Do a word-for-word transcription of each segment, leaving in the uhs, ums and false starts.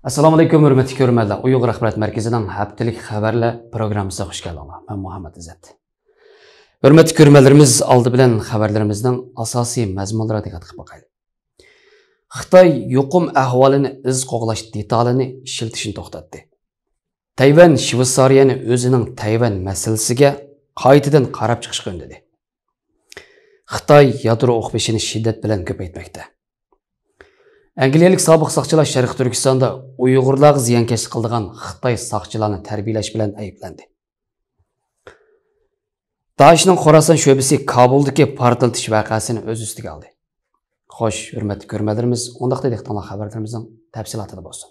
ئەسسالامۇئەلەيكۇم، ھۆرمەتلىك كۆرۈرمەنلەر. ئۇيغۇر ئاخبارات مەركىزىنىڭ ھەپتىلىك خەۋەرلەر پروگراممىسىغا خۇش كەلدىڭلار. مەن مۇھەممەت ئىززەت. ھۆرمەتلىك كۆرۈرمەنلىرىمىز، ئالدى بىلەن خەۋەرلىرىمىزنىڭ ئاساسىي مەزمۇنلىرىغا دىققەت قىلىپ باقايلى. خىتاي يۇقۇم ئەھۋالىنى ئىز قوغلاش دېتالىنى ئىشلىتىشنى توختاتتى. تەيۋەن شۋېتسارىيەنى ئۆزىنىڭ تەيۋەن مەسىلىسىگە قايتىدىن قاراپ چىقىشقا ئۈندىدى. خىتاي يادرو ئوق بېشىنى شىددەت بىلەن كۆپەيتمەكتە. ئەنگلىيەلىك سابىق ساقچىلار شەرقىي تۈركىستاندا ئۇيغۇرلارغا زىيانكەشلىك قىلىدىغان خىتاي ساقچىلارنى تەربىيەلەش بىلەن ئەيىبلەندى. دائىشنىڭ خوراسان شۆبىسى كابۇلدىكى پارتلىتىش ۋەقەسىنى ئۆز ئۈستىگە ئالدى. خوش، ھۆرمەتلىك كۆرۈرمەنلىرىمىز، ئۇنداقتا دىققىتىڭلار خەۋەرلىرىمىزنىڭ تەپسىلاتىدا بولسۇن.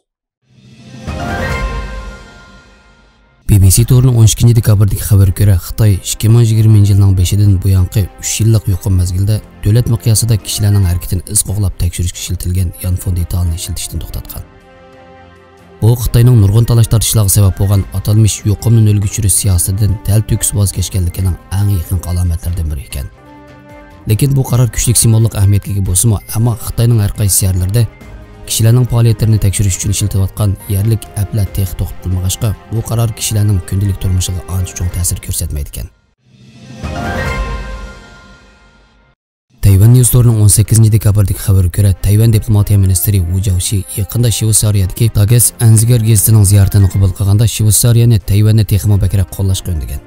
بى بى سى تورىنىڭ ئون ئىككىنچى دېكابىردىكى خەۋىرىگە كۆرە، خىتاي ئىككى مىڭ يىگىرمىنچى يىلنىڭ بېشىدىن بۇيانقى ئۈچ يىللىق يۇقۇم مەزگىلىدە دۆلەت مىقياسىدا كىشىلەرنىڭ ھەرىكىتىنى ئىز قوغلاپ تەكشۈرۈشكە ئىشلىتىلگەن يانفون دېتالىنى ئىشلىتىشتىن توختاتقان. بۇ خىتاينىڭ نۇرغۇن تالاش-تارتىشلارغا سەۋەب بولغان ئاتالمىش يۇقۇمنى نۆلگە چۈشۈرۈش سىياسىتىدىن تەلتۆكۈس ۋاز كەچكەنلىكىنىڭ ئەڭ يېقىنقى ئالامەتلىرىدىن بىرى ئىكەن. لېكىن بۇ قارار كۈچلۈك سىمۋوللۇق ئەھمىيەتكە ئىگە بولسىمۇ، ئەمما خىتاينىڭ ھەر قايسى شەھەرلىرىدە كىشىلەرنىڭ پائالىيەتلىرىنى تەكشۈرۈش ئۈچۈن ئىشلىتىۋاتقان يەرلىك ئەپلەر تېخى توختىتىلمىغاچقا، بۇ قارار كىشىلەرنىڭ كۈندىلىك تۇرمۇشىغا ئانچە چوڭ تەسىر كۆرسەتمەيدىكەن. تەيۋەن نيۇز تورىنىڭ ئون سەككىزىنچى دېكابىردىكى خەۋىرىگە كۆرە، تەيۋەن دىپلوماتىيە مىنىستىرى ۋۇ جياۋشى يېقىندا شۋېتسارىيەدىكى داگېس ئەنزىگېر گېزىتىنىڭ زىيارىتىنى قوبۇل قىلغاندا، شۋېتسارىيەنى تەيۋەننى تېخىمۇ بەكرەك قوللاشقا ئۈندىگەن.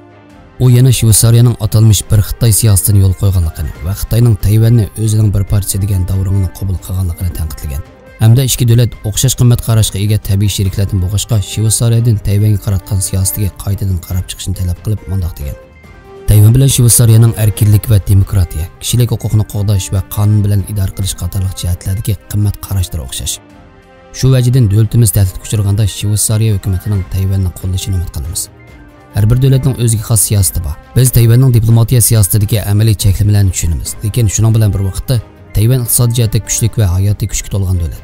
ئۇ يەنە شۋېتسارىيەنىڭ ئاتالمىش بىر خىتاي سىياسىتىنى يولغا قويغانلىقىنى ۋە خىتاينىڭ تەيۋەننى ئۆزىنىڭ بىر پارچىسى دېگەن داۋرىڭىنى قوبۇل قىلغانلىقىنى تەنقىدلىگەن. ھەمدە ئىككى دۆلەت ئوخشاش قىممەت قاراشقا ئىگە تەبىئىي شېرىكلەردىن بولغاچقا، شۋېتسارىيەدىن تەيۋەنگە قاراتقان سىياسىتىگە قايتىدىن قاراپ چىقىشنى تەلەپ قىلىپ مۇنداق دېگەن: تەيۋەن بىلەن شۋېتسارىيەنىڭ ئەركىنلىك ۋە دېموكراتىيە، كىشىلىك ھوقۇقنى قوغداش ۋە قانۇن بىلەن ئىدارە قىلىش قاتارلىق جەھەتلەردىكى قىممەت قاراشلىرى ئوخشاش. شۇ ۋەجىدىن دۆلىتىمىز تەھدىتكە ئۇچرىغاندا، شۋېتسارىيە ھۆكۈمىتىنىڭ تەيۋەننى قوللىشىنى ئۈمىد قىلىمىز. ھەر بىر دۆلەتنىڭ ئۆزىگە خاس سىياسىتى بار. بىز تەيۋەننىڭ دىپلوماتىيە سىياسىتىدىكى ئەمەلىي چەكلىمىلەرنى چۈشىنىمىز، لېكىن شۇنىڭ بىلەن بىر ۋاقىتتا، تەيۋەن ئىقتىسادىي جەھەتتە كۈچلۈك ۋە ھاياتىي كۈچكە تولغان دۆلەت.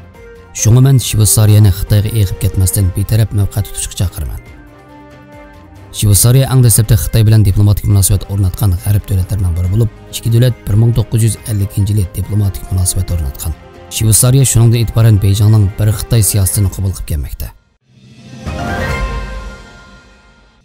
شۇڭا مەن شۋېتسارىيەنى خىتايغا ئېغىپ كەتمەستىن، بىتەرەپ مەۋقە تۇتۇشقا چاقىرىمەن. شۋېتسارىيە ئەڭ دەسلەپتە خىتاي بىلەن دىپلوماتىك مۇناسىۋەت ئورناتقان غەرب دۆلەتلىرىنىڭ بىرى بولۇپ، ئىككى دۆلەت بىر مىڭ توققۇز يۈز ئەللىكىنچى يىلى دىپلوماتىك مۇناسىۋەت ئورناتقان. شۋېتسارىيە شۇنىڭدىن ئېتىبارەن بېيجىڭنىڭ بىر خىتاي سىياسىتىنى قوبۇل قىلىپ كەلمەكتە.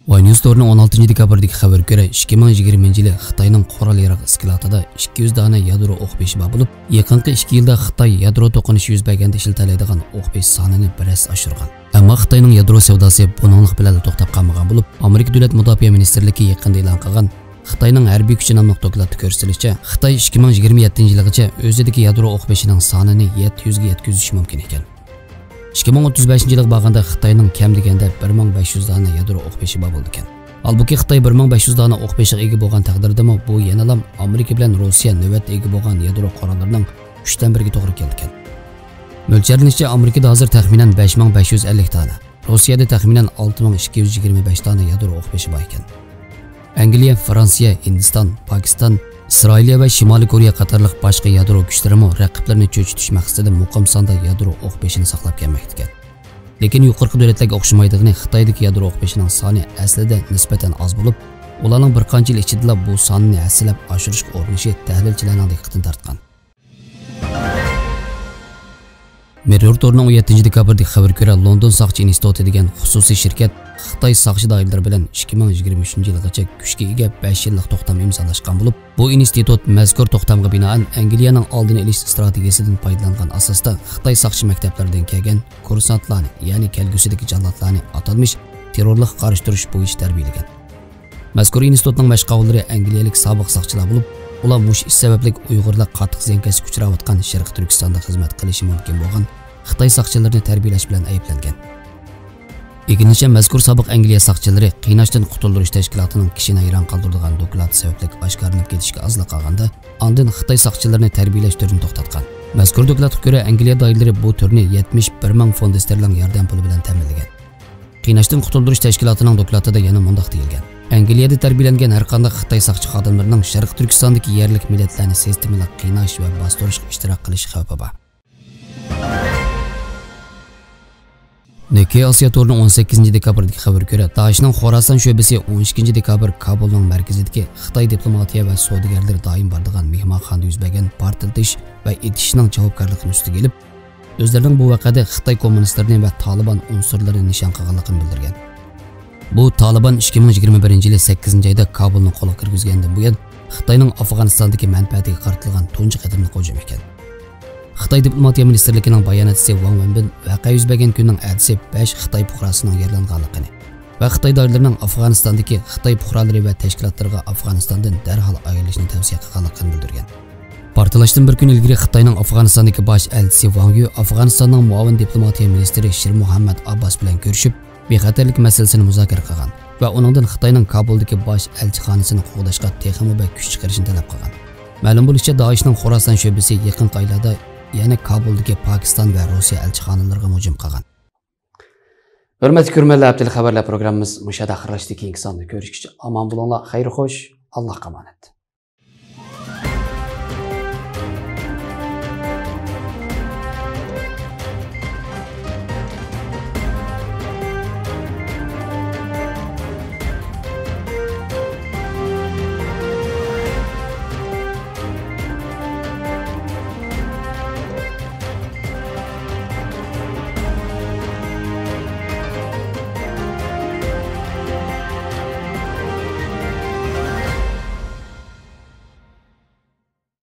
ۋاي نيۇز تورىنىڭ ئون ئالتىنچى دېكابىردىكى خەۋىرىگە كۆرە، ئىككى مىڭ يىگىرمىنچى يىلى خىتاينىڭ قورال ياراغ ئىسكىلاتىدا ئىككى يۈز دانە يادرو ئوق بېشى بار بولۇپ، يېقىنقى ئىككى يىلدا خىتاي يادرو توقۇنۇشى يۈز بەرگەندە ئىشلىتەلەيدىغان ئوق بېشى سانىنى بىر ھەسسە ئاشۇرغان. ئەمما خىتاينىڭ يادرو سەۋداسى بۇنىڭلىق بىلەنلا توختاپ قالمىغان بولۇپ، ئامېرىكا دۆلەت مۇداپىئە مىنىستىرلىكى يېقىندا ئېلان قىلغان خىتاينىڭ ھەربىي كۈچى ناملىق دوكلاتتا كۆرسىتىلىشىچە، خىتاي ئىككى مىڭ يىگىرمە يەتتىنچى يىلغىچە ئۆزىدىكى يادرو ئوق بېشىنىڭ سانىنى يەتتە يۈزگە يەتكۈزۈشى مۇمكىن ئىكەن. ئىككى مىڭ ئوتتۇز بەشىنچى يىلغا بارغاندا خىتاينىڭ كەم دېگەندە بىر مىڭ بەش يۈز دانە يادرو ئوق بېشى بار بولىدىكەن. ھالبۇكى، خىتاي بىر مىڭ بەش يۈز دانە ئوق بېشىغا ئىگە بولغان تەقدىردىمۇ، بۇ يەنىلا ئامېرىكا بىلەن روسىيە نۆۋەتتە ئىگە بولغان يادرو قوراللىرىنىڭ ئۈچتىن بىرىگە توغرا كېلىدىكەن. مۆلچەرلىنىشىچە، ئامېرىكىدا ھازىر تەخمىنەن بەش مىڭ بەش يۈز ئەللىك دانە، روسىيەدە تەخمىنەن ئالتە مىڭ ئىككى يۈز يىگىرمە بەش دانە يادرو ئوق بېشى بار ئىكەن. ئەنگلىيە، فرانسىيە، ھىندىستان، پاكىستان، ئىسرائىلىيە ۋە شىمالىي كورېيە قاتارلىق باشقا يادرو كۈچلىرىمۇ رەقىبلىرىنى چۆچۈتۈش مەقسىتىدە مۇقىم ساندا يادرو ئوق بېشىنى ساقلاپ كەلمەكتىكەن. لېكىن يۇقىرىقى دۆلەتلەرگە ئوخشىمايدىغىنى، خىتايدىكى يادرو ئوق بېشىنىڭ سانى ئەسلىدە نىسبەتەن ئاز بولۇپ، ئۇلارنىڭ بىر قانچە يىل ئىچىدىلا بۇ ساننى ھەسسىلەپ ئاشۇرۇشقا ئۇرۇنۇشى تەھلىلچىلەرنىڭ دىققىتىنى تارتقان. مىررور تورىنىڭ ئون يەتتىنچى دېكابىردىكى خەۋىرىگە كۆرە، لوندون ساقچى ئىنستىتۇتى دېگەن خۇسۇسىي شىركەت خىتاي ساقچى دائىرىلىرى بىلەن ئىككى مىڭ يىگىرمە ئۈچىنچى يىلغىچە كۈچكە ئىگە بەش يىللىق توختام ئىمزالاشقان بولۇپ، بۇ ئىنستىتۇت مەزكۇر توختامغا بىنائەن ئەنگلىيەنىڭ ئالدىنى ئېلىش ئىستراتېگىيىسىدىن پايدىلانغان ئاساستا خىتاي ساقچى مەكتەپلىرىدىن كەلگەن كۇرسانتلارنى، يەنى كەلگۈسىدىكى جاللاتلارنى ئاتالمىش تېررورلۇققا قارشى تۇرۇش بويىچە تەربىيەلىگەن. مەزكۇر ئىنستىتۇتنىڭ مەشىق ئاۋۇللىرى ئەنگلىيەلىك سابىق ساقچىلار بولۇپ، ئۇلار مۇشۇ ئىش سەۋەبلىك ئۇيغۇرلار قاتتىق زىيانكەشلىككە ئۇچراۋاتقان شەرقىي تۈركىستاندا خىزمەت قىلىشى مۇمكىن بولغان خىتاي ساقچىلىرىنى تەربىيەلەش بىلەن ئەيىبلەنگەن. ئىگىلىنىشىچە، مەزكۇر سابىق ئەنگلىيە ساقچىلىرى قىيناشتىن قۇتۇلدۇرۇش تەشكىلاتىنىڭ كىشىنى ھەيران قالدۇرىدىغان دوكلاتى سەۋەبلىك ئاشكارىلىنىپ كېتىشكە ئازلا قالغاندا، ئاندىن خىتاي ساقچىلىرىنى تەربىيەلەش تۈرىنى توختاتقان. مەزكۇر دوكلاتقا كۆرە، ئەنگلىيە دائىرىلىرى بۇ تۈرنى يەتمىش بىر مىڭ فوند ستېرلىڭ ياردەم پۇلى بىلەن تەمىنلىگەن. قىيناشتىن قۇتۇلدۇرۇش تەشكىلاتىنىڭ دوكلاتىدا يەنە مۇنداق دېيىلگەن: ئەنگلىيەدە تەربىيەلەنگەن ھەرقانداق خىتاي ساقچى خادىملىرىنىڭ شەرقىي تۈركىستاندىكى يەرلىك مىللەتلەرنى سىستېمىلىق قىيناش ۋە باستۇرۇشقا ئىشتىراك قىلىش خەۋپى بار. نىككېي ئاسىيا تورىنىڭ ئون سەككىزىنچى دېكابىردىكى خەۋىرىگە كۆرە، دائىشنىڭ خوراسان شۆبىسى ئون ئىككىنچى دېكابىر كابۇلنىڭ مەركىزىدىكى خىتاي دىپلوماتىيە ۋە سودىگەرلىرى دائىم بارىدىغان مېھمانخانىدا يۈز بەرگەن پارتلىتىش ۋە ئېتىشنىڭ جاۋابكارلىقىنى ئۈستىگە ئېلىپ، ئۆزلىرىنىڭ بۇ ۋەقەدە خىتاي كوممۇنىستلىرىنى ۋە تالىبان ئۇنسۇرلىرىنى نىشان قىلغانلىقىنى بىلدۈرگەن. بۇ تالىبان ئىككى مىڭ يىگىرمە بىرىنچى يىلى سەككىزىنچى ئايدا كابۇلنى قولغا كىرگۈزگەندىن بۇيان، خىتاينىڭ ئافغانىستاندىكى مەنپەئەتىگە قارىتىلغان تۇنجى قېتىملىق ھۇجۇم ئىكەن. خىتاي دىپلوماتىيە مىنىستىرلىكىنىڭ باياناتچىسى ۋاڭ ۋېنبىن ۋەقە يۈز بەرگەن كۈننىڭ ئەتىسى بەش خىتاي پۇقراسىنىڭ يارىلانغانلىقىنى ۋە خىتاي دائىرىلىرىنىڭ ئافغانىستاندىكى خىتاي پۇقرالىرى ۋە تەشكىلاتلىرىغا ئافغانىستاندىن دەرھال ئايرىلىشنى تەۋسىيە قىلغانلىقىنى بىلدۈرگەن. پارتلاشتىن بىر كۈن ئىلگىرى خىتاينىڭ ئافغانىستاندىكى باش ئەلچىسى ۋاڭ يۈ ئافغانىستاننىڭ مۇئاۋىن دىپلوماتىيە مىنىستىرى شىر مۇھەممەد ئابباس بىلەن كۆرۈشۈپ، بىخەتەرلىك مەسىلىسىنى مۇزاكىرە قىلغان ۋە ئۇنىڭدىن خىتاينىڭ كابۇلدىكى باش ئەلچىخانىسىنى قوغداشقا تېخىمۇ بەك كۈچ چىقىرىشنى تەلەپ قىلغان. مەلۇم بولۇشىچە، دائىشنىڭ خوراسان شۆبىسى يېقىنقى ئايلاردا يەنە كابۇلدىكى پاكىستان ۋە روسىيە ئەلچىخانىلىرىغا ھۇجۇم قىلغان. ھۆرمەتلىك كۆرۈرمەنلەر، ھەپتىلىك خەۋەرلەر پروگراممىمىز مۇشۇ يەردە ئاخىرلاشتى. كېيىنكى ساندا كۆرۈشكىچە ئامان بولۇڭلار، خەير خوش، ئاللاھقا ئامانەت.